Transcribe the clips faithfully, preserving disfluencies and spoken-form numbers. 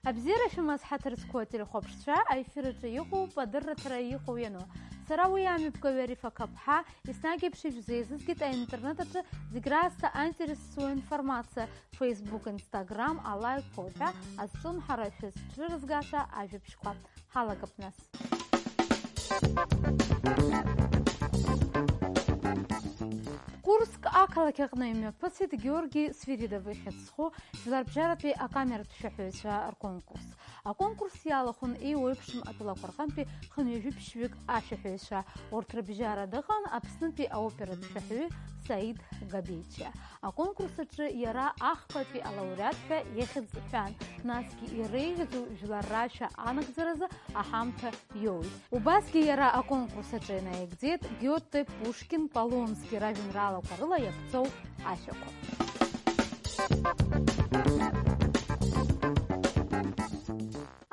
Абзиара шәымаз, ҳаҭыр зқәу ателехәаԥшцәа, аефир аҿы иҟоуп адырраҭара иҟоу иану. Сара уи амҩаԥгаҩы Арифа Қаԥҳа, еснагь еиԥш ишәзеизызгеит аинтернет аҿы зегь раасҭа аинтерес зцу информациа, Facebook, Instagram, алаикқәа уҳәа азҿлымҳара шәызцәырызгаша ажәабжьқәа. Ҳалагап нас. Курск ақалақь аҟны имҩаԥысит Георги Свиридов ихьӡ зху жәларбжьаратәи акамератә шәаҳәаҩцәа рконкурс. Аконкурс иалахәын еиуеиԥшым атәылақәа рҟынтәи хынҩажәи ԥшьҩык ашәаҳәаҩцәа. Урҭ рыбжьара дыҟан Аԥснытәи аоператә шәаҳәаҩы Саид Габеициа. Аконкурс аҿы иара ахԥатәи алауреат ҳәа ихьӡ ҳәан, насгьы иреиӷьӡоу жәлар рашәа анагӡаразы аҳамҭа иоуит. Убасгьы иара аконкурс аҿы инаигӡеит Гиоте, Пушкин, Полонски ражәеинраалақәа рыла иаԥҵоу ашәақәа.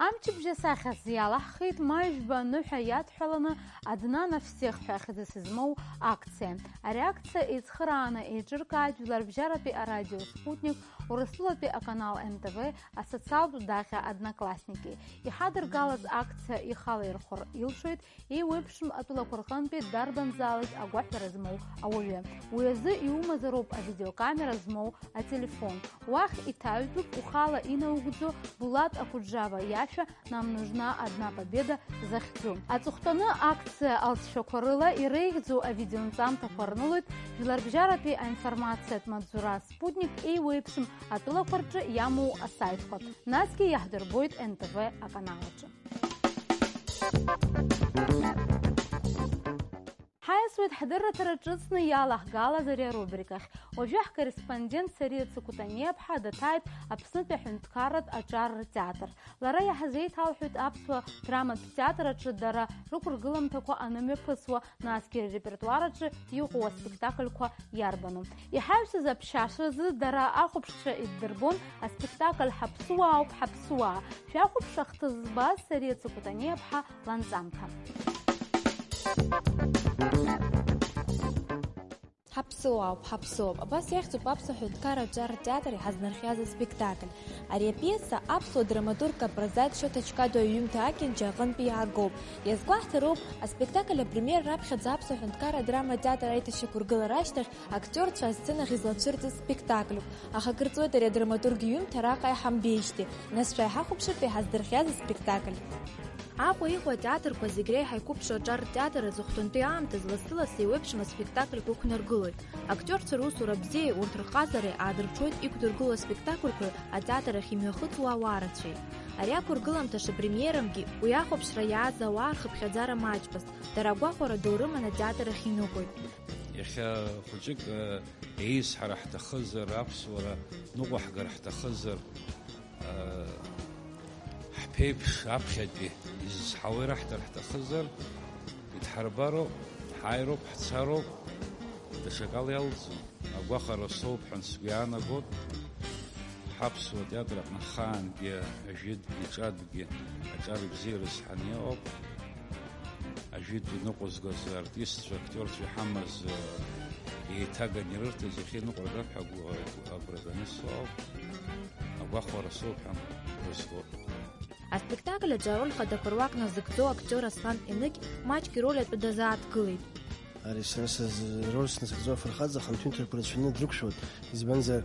Амчыбжь асахьаз иалаҳхит маи жәба аныҳәа иадҳәаланы «Одна на всех» ҳәа хьӡыс змоу акциа. Ари акциа еицхырааны еиҿыркааит Жәларбжьаратәи арадио Спутник, Урыстәылатәи аканал Н Т В, асоциалтә даҟьа Одноклассники. Иҳадыргалаз акциа ихала ирхәар илшоит еиуеиԥшым атәылақәа рҟынтәи дарбанзаалак агәаҳәара змоу ауаҩы. Уи азы иумазароуп авидеокамера змоу ателефон. Уахь иҭаҩтәуп ухала инаугӡо Булат Акуджава иашәа «Нам нужна одна победа» захьӡу. Аҵыхәтәаны акциа алҵшәақәа рыла иреиӷьӡоу авидеонҵамҭақәа рнылоит Жәларбжьаратәи аинформациатә маҵзура Спутник еиуеиԥшым атәылақәа рҿы иамоу асаитқәа. Насгьы иаҳдырбоит Н Т В аканал аҿы. Ҳаиасуеит ҳдырраҭара ҿыцны иалаҳгалаз ари арубрикахь. Уажәы ҳкорреспондент Сариа Цыкәытаниаԥҳа даҭааит Аԥснытәи аҳәынҭқарратә аҿар ртеатр. Лара иаҳзеиҭалҳәоит аԥсуа драматә театр аҿы дара рықәыргыламҭақәа анымҩаԥысуа, насгьы ррепертуар аҿы иҟоу аспектакльқәа иарбану. Иҳаҩсыз аԥшьашазы дара ахәаԥшцәа иддырбон аспектакль «Ҳаԥсуаауп, ҳаԥсуаа». Шәахәаԥш ахҭыс збаз Сариа Цыкәытаниаԥҳа ланҵамҭа. Ҳаԥсуаауп, ҳаԥсуоуп. Абас иахьӡуп аԥсуа ҳәынҭқарра аҿар ртеатр иҳазнархиаз аспектакль. Ари апиеса аԥсуа драматург апрозаик Шоҭа Чкадуа иҩымҭа «Акьанџьа» аҟынтәи иааргоуп. Иазгәаҳҭароуп, аспектакль апремиера раԥхьаӡа аԥсуа ҳәынҭқарра адрама театр аиҭашьақәыргылара ашьҭахь актиорцәа асценахь излацәырҵыз спектакльуп. Аха акыр ҵуеит ари адраматург иҩымҭа араҟа иҳамбеижьҭеи. Нас шәааиҳахәаԥшып иҳаздырхиаз аспектакль. Аҟәа иҟоу атеатрқәа зегь реиҳа иқәыԥшу аҿар ртеатр аҵыхәтәантәи аамҭазы лассы-лассы еиуеиԥшым аспектакльқәа ықәнаргылоит. Актиорцәа русура бзиеи урҭ рҟазареи аадырԥшуеит иқәдыргылоу аспектакльқәеи атеатр ахь имҩахыҵуа ауаа рацәеи. Ари ақәыргыламҭа шапремиерамгьы уи ахәаԥшра иааз ауаа рхыԥхьаӡара маҷмызт, дара агәахәара ду рыман атеатр ахь иныҟәеит. Иахьа хәыҷык, э, еизҳара ҳҭахызар, аԥсуара ныҟәаҳгар ҳҭахызар, Ҳԥеиԥш аԥхьатәи изызҳауа ираҳҭар ҳҭахызар, идҳарбароуп, ҳааироуп, ҳцароуп, даҽакала иалҵӡом. Агәахәара соуп ҳәа сгәы иаанагоит. Ҳаԥсуа театр аҟны ахаангьы, ажәытәгьы, ҿатәгьы аҿар ибзиа рызҳаны иҟоуп. Ажәытә иныҟәызгаз артистцәа, актиорцәа иҳамаз, еиҭаган ирырҭаз иахьа иныҟәаргап ҳәа агәы-, агәра ганы соуп. Агәахәара соуп ҳәа рызгоит. Аспектакль аҿы ароль хадақәа руак назыгӡо актиор Аслан Еныкь маҷк ироль атәы дазааҭгылеит. Ари сара сыроль сназыгӡо афырхаҵа хынҭәынҭрақәа рацәаны дрықәшәоит, избанзар,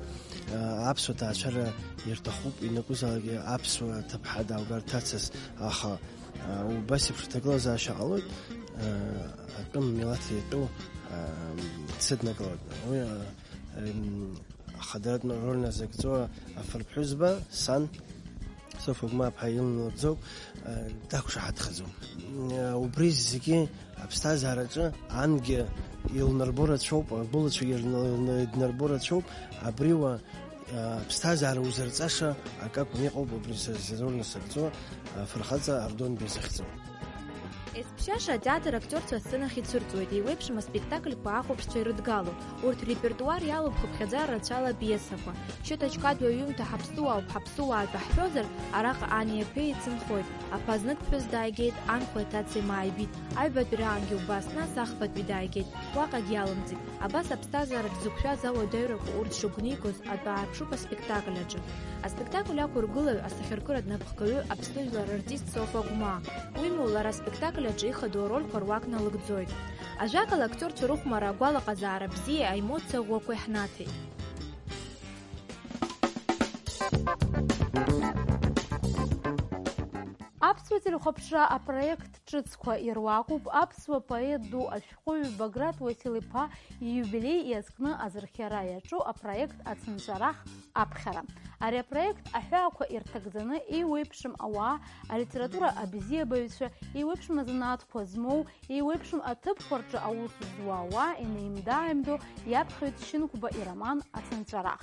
а, аԥсуа ҭаацәара ирҭахуп, ианакәызаалакгьы аԥсуа ҭыԥҳа дааугар ҭацас, аха, а, убас еиԥш аҭагылазаашьа ҟалоит, а, атәым милаҭ иатәу, а, дсыднакылоит. Уи, а, м, Ахадаратә роль назыгӡо афырԥҳәызба, сан, Софа Гәмааԥҳа илнагӡоуп, дақәшаҳаҭхаӡом. Убри зегьы аԥсҭазаараҿы ангьы илнарбо рацәоуп, агәылацәагьы ирны-, днарбо рацәоуп, абри уа, аԥсҭазаара узырҵаша акы акәны иҟоуп, убри са сроль насыгӡо, афырхаҵа Ардон Беи захьӡу. Есԥшьаша атеатр актиорцәа асценахь ицәырҵуеит, еиуеиԥшым аспектакльқәа ахәаԥшцәа ирыдгало. Урҭ ррепертуар иалоуп хыԥхьаӡара рацәала апиесақәа. Шьоҭа Чкадуа иҩымҭа Ҳаԥсуаауп, ҳаԥсуаа ҳәа ҳҳәозар, араҟа ани аԥеи еицынхоит. Аԥа знык ԥҳәыс дааигеит, анхәеи аҭацеи мааибит. Аҩбатәи раангьы убас, нас ахԥатәи дааигеит. Уаҟагь иалымҵит. Абас аԥсҭазаара зықәшәаз ауадаҩрақәа урҭ шыгәнигоз атәы аарԥшуп аспектакль аҿы. Аспектакль ақәыргылаҩ, асахьаркыратә напхгаҩы, Аԥсны жәлар артист Софа Гәмаа. Уимоу, лара аспектакль аҿы ихадоу арольқәа руак налыгӡоит. Ажәакала, актиорцәа рыхәмарра, агәалаҟазаара бзиеи аемоциа ӷәӷәақәеи ҳнаҭеит. Аԥсуа телехәаԥшра апроект ҿыцқәа ируакуп аԥсуа поет ду ашәҟәыҩҩы Баграт Уасил-иԥа ииубилеи иазкны азырхиара иаҿу апроект Ацынҵәарах аԥхьара. Ари апроект аҳәаақәа ирҭагӡаны еиуеиԥшым ауаа, алитература абзиабаҩцәа, еиуеиԥшым азанааҭқәа змоу, еиуеиԥшым аҭыԥқәа рҿы аус зуа ауаа инеимда-ааимдо иаԥхьоит Шьынқәба ироман Ацынҵәарах.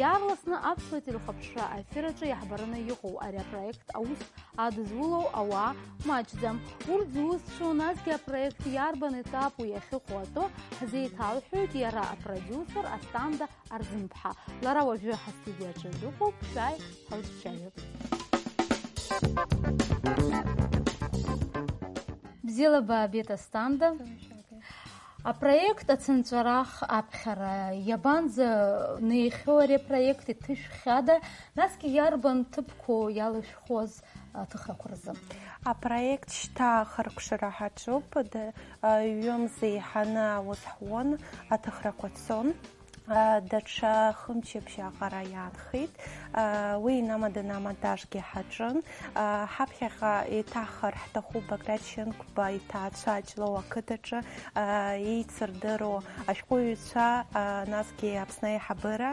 Иаарласны аԥсуа телехәаԥшра афераҿы иаҳбараны иҟоу ари апроект аус адызулоу ауаа маҷӡам. Урҭ зусҭцәоу, насгьы апроект иарбан етапу иахьыҟоу атәы ҳзеиҭалҳәоит иара апродиусер Асҭанда Арӡынԥҳа. Лара уажәы ҳастудиаҿы дыҟоуп, шәааи, ҳаицәажәап. Бзиала баабеит, Асҭанда. Апроект Ацынҵәарах аԥхьара, иабанӡа неихьоу ари апроект, иҭышәхьада, насгьы иарбан ҭыԥқәоу иалышәхуаз аҭыхрақәа рзы? Апроект шьҭа ахыркәшара ҳаҿуп, д-, ҩымз еиҳаны аус ҳуан, аҭыхрақәа цон. Даҽа хымчыбжь аҟара иаанхеит. Уи инамаданы амонтажгьы ҳаҿын. Ҳаԥхьаҟа еиҭахар ҳҭахуп Баграт Шьынқәба иҭаацәа Ҷлоу ақыҭаҿы еицырдыруа ашәҟәыҩҩцәа, насгьы Аԥсны аиҳабыра.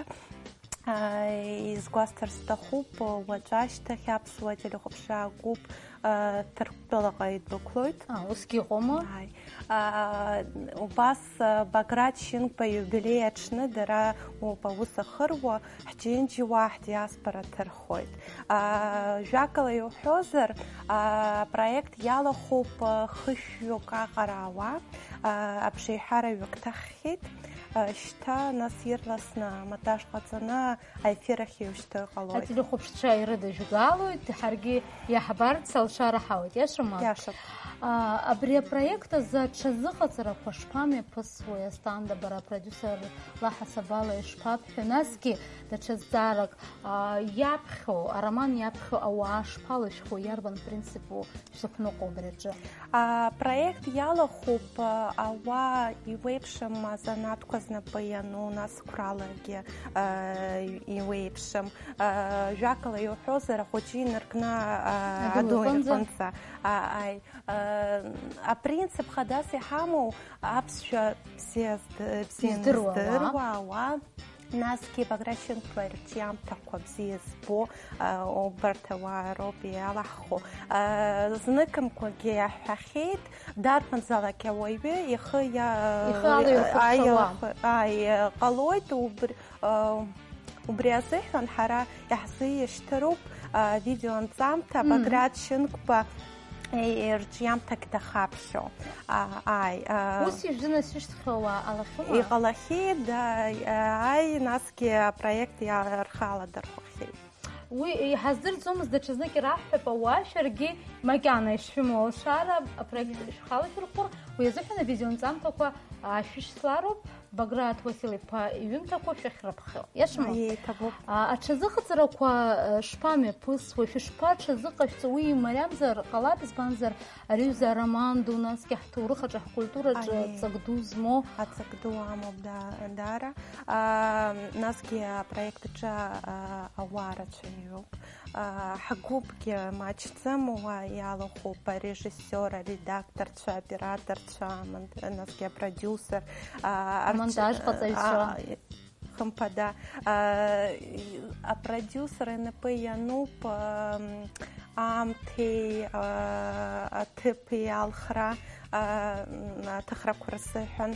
Изгәасҭар сҭахуп, уаҵәы ашьҭахь аԥсуа телехәаԥшра агәыԥ Ҭырқәтәылаҟа идәықәлоит. А, усгьы ыҟоума? Ааи. А, убас, а, Баграт Шьынқәба иубилеи аҽны дара уоуп аус ахыруа, ҳџьынџьуаа ҳдиаспора ҭырхуеит. А, жәакала иуҳәозар, а, апроект иалахәуп, а, хышәҩык аҟара ауаа, а, абжеиҳараҩык ҭаххьеит. А, шьҭа нас ирласны амонтаж ҟаҵаны аефир ахь иушьҭыр ҟалоит. Ателехәаԥшцәа ирыдыжәгалоит, ҳаргьы иаҳбарц алшара ҳауеит, иашоума? Иашоуп. А, абри апроект азы аҽазыҟаҵарақәа шԥамҩаԥысуеи, Асҭанда, бара апродиусер лаҳасабала ишԥабҳәо, насгьы даҽа зҵаарак, а, иаԥхьо, ароман иаԥхьо ауаа шԥалышәхуеи, иарбан принципу шәзықәныҟәо абри аҿы? Апроект иалахәуп, а, ауаа иуеиԥшым азанааҭқәа знапы иану, нас қәралагьы, а, иуеиԥшым. А, жәакала иуҳәозар, ахәыҷы инаркны, а, аду аду ирҟынӡа. Ирҟынӡа. А, аи, а, апринцип хадас иҳамоу аԥсшәа бзиа зд-, бзианы здыруа, здыруа ауаа. Ауаа. Насгьы Баграт Шьынқәба ирҿиамҭақәа бзиа збо, а, убарҭ ауаа роуп иалаҳху. А, зныкымкәагьы иаҳҳәахьеит, дарбанзаалак ауаҩы ихы иа-, Ихы алаирхәаԥшуа. Аилх-, аи, ҟалоит, убри, а, убри азыҳәан ҳара иаҳзеишьҭыроуп, а, видеоанҵамҭа Мм. Баграт Шьынқәба ирҿиамҭагь дахаԥхьо. А, ааи, а, Ус ижәны сышьҭхьоу уа алахьума? Иҟалахьеит, да, ааи, насгьы апроект иа-, рхы аладырхәахьеит. Уи иҳаздырӡомызт, даҽазнык ираҳҳәап, ауаа шәаргьы макьана ишшәымоу алшара апроект шәхалашәырхәыр, уи азыҳәан авидеонҵамҭақәа, а, шәышьҭлароуп. Баграт Уасил-иԥа иҩымҭақәа шәахьрыԥхьо. Иашоума? Еиҭабуп. А, аҽазыҟаҵарақәа, а, шԥамҩаԥысуеи, шәышԥаҽазыҟашәҵо, уи имариамзар ҟалап, избанзар, ари аҩыза ароман ду, насгьы ҳҭоурых аҿы, ҳкультураҿы Аиеи. Ҵак ду змоу. Аҵак ду амоуп, да-, даара. А, насгьы апроект аҿы, а, ауаа рацәаҩуп. А, ҳгәыԥгьы маҷӡам, уа иалахәуп арежиссиор, аредакторцәа, аоператорцәа, амон-, насгьы апродиусер, а, арч-, Амонтаж ҟаҵаҩцәа. А, хымԥада, а, и-, апродиусер инапы иануп, ам, аамҭеи, а, аҭыԥи алхра, а, м, аҭыхрақәа рзыҳәан.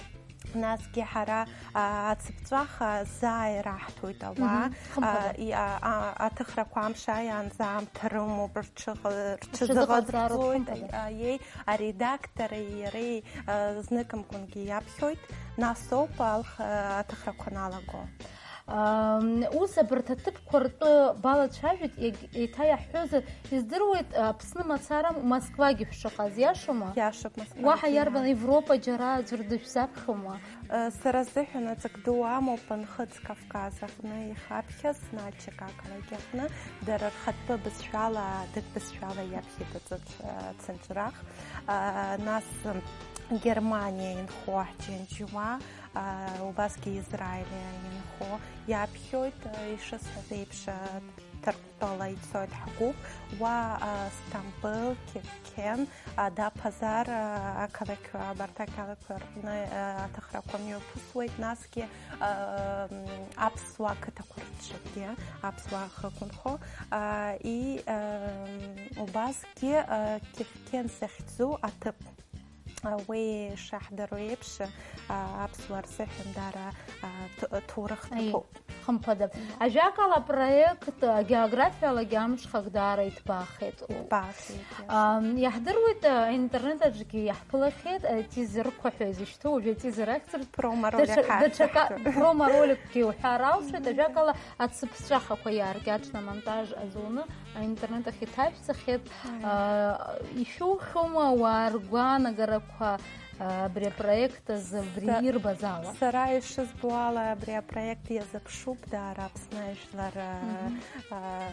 Насгьы ҳара, а, ацыԥҵәаха заа ираҳҭоит ауаа. Мгм. Хымԥада. А, и-, а, а, аҭыхрақәа амш ааиаанӡа аамҭа рымоуп, рҽыҟа-, рҽазыҟаҵароуп, рҽазыҟаҵароуп, хымԥада. А, иеи, аредактори иареи, а, зныкымкәангьы иаԥхьоит, нас ауп алх-, а, аҭыхрақәа аналаго. Ам, ус абарҭ аҭыԥқәа ртәы балацәажәеит, иаг-, еиҭа иаҳҳәозар, издыруеит, Аԥсны мацара Москвагьы шәшыҟаз, иашоума? Иашоуп, Москвагьы. Уаҳа иарбан, иа- Европа џьара аӡәыр дышәзаԥхьома? Сара сзыҳәан аҵак ду амоуп Нхыҵ Кавказ аҟны ихаԥхьаз Нальчик ақалақь аҟны, дара рхатәы бызшәала, адык бызшәала иаԥхьеит аҵәыҵә-, ацынҵәрах. Нас Германиа инхо ҳџьынџьуаа, убасгьы Израиль инхо иаԥхьоит, ишысҳәаз еиԥш, Ҭырқәтәыла ицоит ҳгәыԥ, уа, а, Сҭампыл, Кевкен, Адапазар, а, ақалақь, абарҭ ақалақьқәа рҟны, а, аҭыхрақәа мҩаԥысуеит, насгьы, а, м, аԥсуа қыҭақәа рҿгьы, аԥсуаа ахьықәынхо, а, и, а, м, убасгьы, а, Кевкен захьӡу аҭыԥ. Уи шаҳдыруа еиԥш, а, аԥсуаа рзыҳәан дара, а, ҭ-, ҭоурых Аи, ҭыԥуп. Хымԥада. Ажәакала, апроект, а, географиалагьы амҽхак даара иҭбаахеит. Иҭбаахеит, иашоуп. Ам, иаҳдыруеит, а, аинтернет аҿгьы иаҳԥылахьеит, а, тизерқәа ҳәа изышьҭоу, уажәы атизер ахьӡыртә Промо-ролик даҽа, даҽака-, ахьӡыртә. Промо-роликгьы уҳәар алшоит, ажәакала, ацыԥҵәахақәа иааркьаҿны амонтаж азуны, аинтернет ахь иҭашәҵахьеит. Аиа. Аа, ишәухьоума ауаа ргәаанагарақәа, аа, абри апроект азы, абри Са-, ирбаз ала? Сара ишызбо ала, абри апроект иазыԥшуп даара Аԥсны ажәлар, Мгм. аа,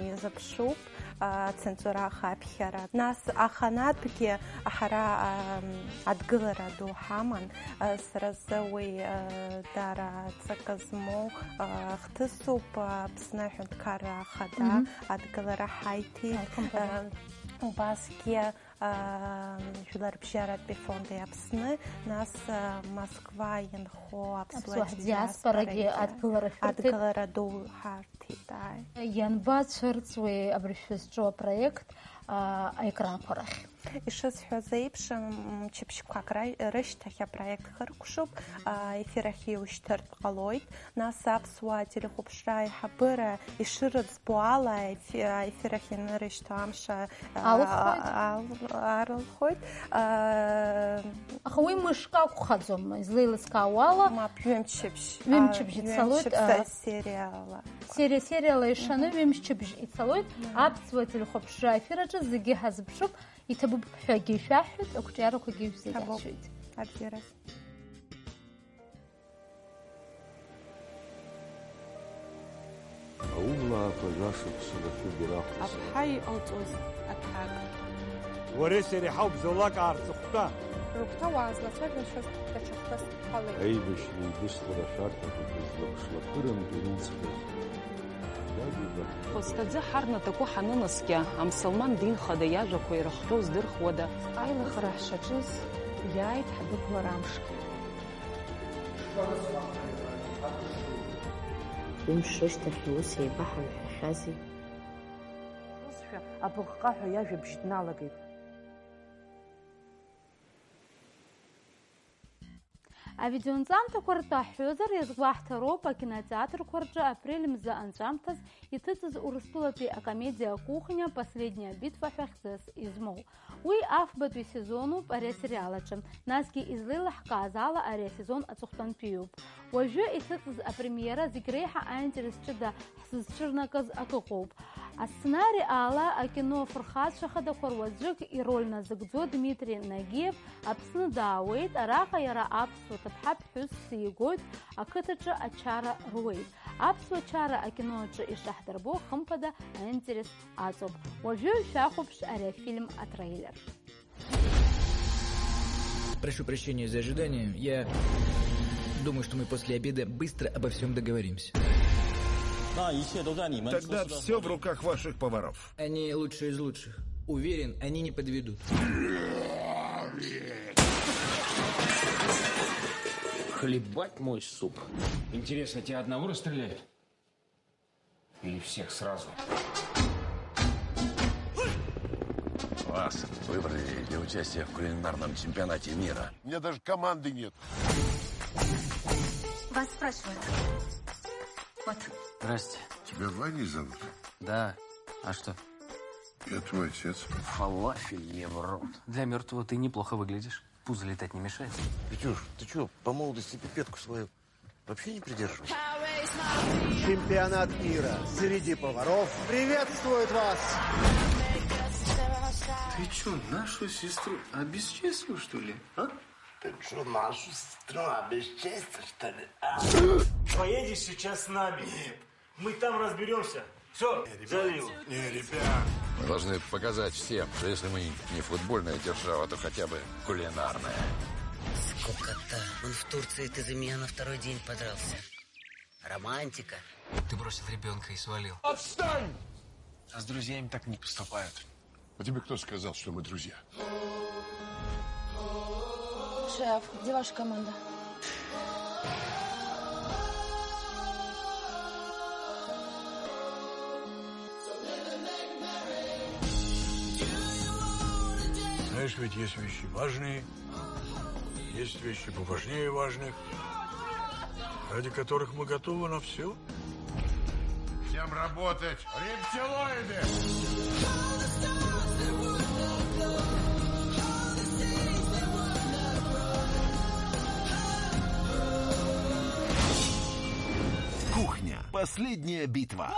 иазыԥшуп, аа, ацынҵәарах аԥхьара. Нас аханатәгьы ҳара, аа, адгылара ду ҳаман, аа, сара сзы уи, аа, даара ҵакы змоу, аа, хҭысуп, Аԥсны Аҳәынҭқарра Ахада Мгм. адгылара ҳаиҭеит. Алхымԥада. Э, убасгьы, э, Жәларбжьаратәи фонди Аԥсны, нас, э, Москва инхо аԥсуа Аԥсуа диаспорагьы диаспорагьы адгылара шәырҭеит. Адгылара ду ҳарҭеит, ааи. Ианбацәырҵуеи абри шәызҿу апроект, а, аекранқәа рахь? Ишысҳәаз еиԥш, м, мчыбжьқәак ра-, рышьҭахь апроект хыркәшоуп, а, ефир ахь иушьҭыртә ҟалоит. Нас аԥсуа телехәаԥшра аиҳабыра ишырыӡбо ала, ефи-, аефир ахь ианырышьҭоу амш, а, Алххоит. а, ал-, арылхоит. А, Аха уи мышк акәхаӡом, излеилыскаауа ала. Мап, ҩымчыбжь. Ҩымчыбжь А, ицалоит, ҩымчыбжь а, се-, сериала. Сериа-, сериала ишаны Мгм. ҩымчыбжь ицалоит. Мгм. Аԥсуа телехәаԥшра аефир аҿы зегьы ҳазыԥшуп, иҭабуп ҳәагьы шәаҳҳәоит, ақәҿиарақәагьы шәзегь Ҭабуп. Ацәоит. Абзиараз. Аублаақәа жәашықәса рахьыгара ахәаԥшра. Аԥҳа иҟалҵоз аҭак. Уареи сареи ҳауп бзоулак аарҵыхәтәа. Рыгәҭа уаазлацәажәашаз даҽа хҭыс ҳалеит. Аибашьреи еибашьцәеи рашәарҭақәа дызлаԥшлаԥырам ирылҵхьаз. Хәызҭаӡы ҳарнаҭақәа ҳанынаскьа, амсылман дин хада иажәақәа ирыхҟьо здырхуада? Аилахара ҳшаҿыз, иааит ҳдәықәлара амшгьы. Ҩымш рышьҭахь иус еибаҳамҳәахьази? Ҳусшәа абыӷҟаҳәа иажәабжь дналагеит. Авидеонҵамҭақәа ртәы ҳҳәозар, иазгәаҳҭароуп, акинотеатрқәа рҿы апрель мза анҵәамҭаз иҭыҵыз Урыстәылатәи акомедиа «Кухня. Последняя битва» ҳәа хьӡыс измоу. Уи афбатәи сезонуп ари асериал аҿы. Насгьы излеилаҳкааз ала, ари асезон аҵыхәтәантәиуп. Уажәы иҭыҵыз апремиера зегь реиҳа аинтерес ҷыда ҳзызҿырнакыз акы ыҟоуп. Асценари ала акино афырхацәа хадақәа руаӡәык ироль назыгӡо Дмитри Нагиев Аԥсны даауеит, араҟа иара аԥсуа ҭыԥҳа ԥҳәысс игоит, ақыҭаҿы ачара руеит. Аԥсуа чара акино аҿы ишаҳдырбо, хымԥада, аинтерес аҵоуп. Уажәы шәахәаԥш ари афильм атреилер. Прошу прощения за ожидание. Я думаю, что мы после обеда быстро обо всём договоримся. Тогда всё в руках ваших поваров. Они лучшие из лучших. Уверен, они не подведут. Хлебать мой суп. Интересно, тебя одного расстреляют? Или всех сразу? Вас выбрали для участия в кулинарном чемпионате мира. У меня даже команды нет. Вас спрашивают. Вот. Здрасте. Тебя Ваней зовут? Да. А что? Я твой отец. Фалафель мне в рот. Для мертвого ты неплохо выглядишь. Пузо летать не мешает. Витюш, ты чё, по молодости пипетку свою вообще не придерживаешь? Чемпионат мира среди поваров приветствует вас! Ты чё, нашу сестру обесчестил, что ли, а? Ты чё, нашу сестру обесчестил, что ли, а? Поедешь сейчас с нами? Нет. Мы там разберемся. Все, залил. Не, ребят. Мы должны показать всем, что если мы не футбольная держава, то хотя бы кулинарная. Скукота. Он в Турции, ты за меня на второй день подрался. Романтика. Ты бросил ребенка и свалил. Отстань! А с друзьями так не поступают. А тебе кто сказал, что мы друзья? Шеф, где ваша команда? Знаешь, ведь есть вещи важные, есть вещи поважнее важных, ради которых мы готовы на все. Всем работать! Рептилоиды! Кухня. Последняя битва.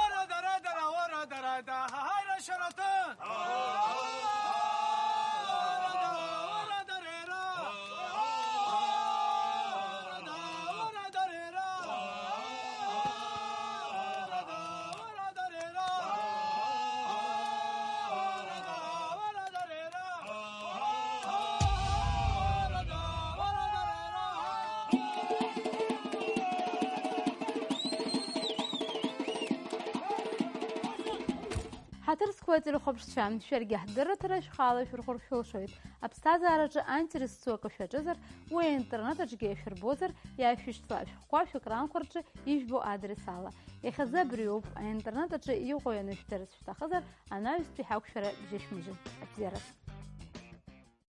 Ҳаҭыр зқәу ателехәаԥшцәа, шәаргьы ҳдырраҭара шәхала шәырхәыр шәылшоит. Аԥсҭазаараҿы аинтерес зцу акы шәаҿызар, уи аинтернет аҿгьы шәырбозар, иаашәышьҭла ашәҟәқәа шәекранқәа рҿы ижәбо адрес ала. Иахьазы абриоуп, аинтернет аҿы иҟоу ианышәдырц шәҭахызар, анаҩстәи ҳақәшәара бжьышәмыжьын. Абзиараз.